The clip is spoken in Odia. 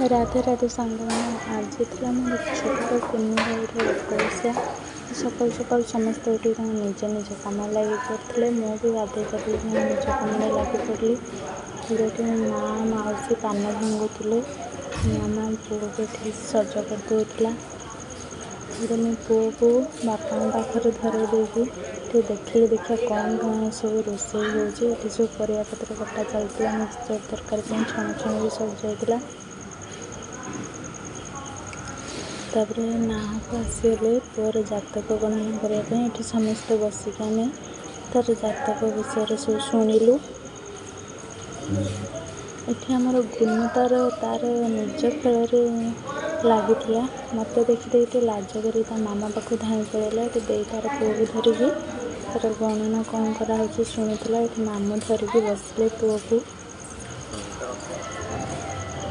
ରାଧେ ରାଧେ ସାଙ୍ଗମାନେ, ଆଜି ଥିଲା ମୋର ଛୋଟ କୁନି ଭାଇର ଏକୋଇଶିଆ। ସକାଳୁ ସକାଳୁ ସମସ୍ତେ ଉଠିକି ତାଙ୍କ ନିଜ ନିଜ କାମରେ ଲାଗି ପଡ଼ିଥିଲେ। ମୁଁ ବି ଗାଧୋଇ ପାଧୋଇକି ମୋ ନିଜ କାମରେ ଲାଗି ପଡ଼ିଲି। ଏଠି ମୋ ମା' ମାଉସୀ ପାନ ଭାଙ୍ଗୁଥିଲେ, ମାମା ପୁଅକୁ ଏଠି ସଜ କରିଦେଉଥିଲା। ତାପରେ ମୁଁ ପୁଅକୁ ବାପାଙ୍କ ପାଖରେ ଧରେଇ ଦେଇକି ଟିକେ ଦେଖିଲି, ଦେଖିବା କ'ଣ କ'ଣ ସବୁ ରୋଷେଇ ହେଉଛି। ଏଠି ସବୁ ପରିବାପତ୍ର କଟା ଚାଲିଥିଲା ମିକ୍ସଚର୍ ତରକାରୀ ପାଇଁ, ଛଣାଛଣି ବି ସରିଯାଇଥିଲା। ତାପରେ ନାହାକ ଆସିଗଲେ ପୁଅର ଜାତକ ଗଣନା କରିବା ପାଇଁ। ଏଠି ସମସ୍ତେ ବସିକି ଆମେ ତାର ଜାତକ ବିଷୟରେ ସବୁ ଶୁଣିଲୁ। ଏଠି ଆମର ଗୁନୁ ତାର ନିଜ ଖେଳରେ ଲାଗିଥିଲା। ମୋତେ ଦେଖି ଦେଖି ଟିକେ ଲାଜ କରି ତା ମାମା ପାଖକୁ ଧାଇଁ ପଳେଇଲା। ଏଠି ଦେଇ ତାର ପୁଅକୁ ଧରିକି ତାର ଗଣନା କ'ଣ କରାହେଉଛି ଶୁଣୁଥିଲା। ଏଠି ମାମୁଁ ଧରିକି ବସିଲେ ପୁଅକୁ।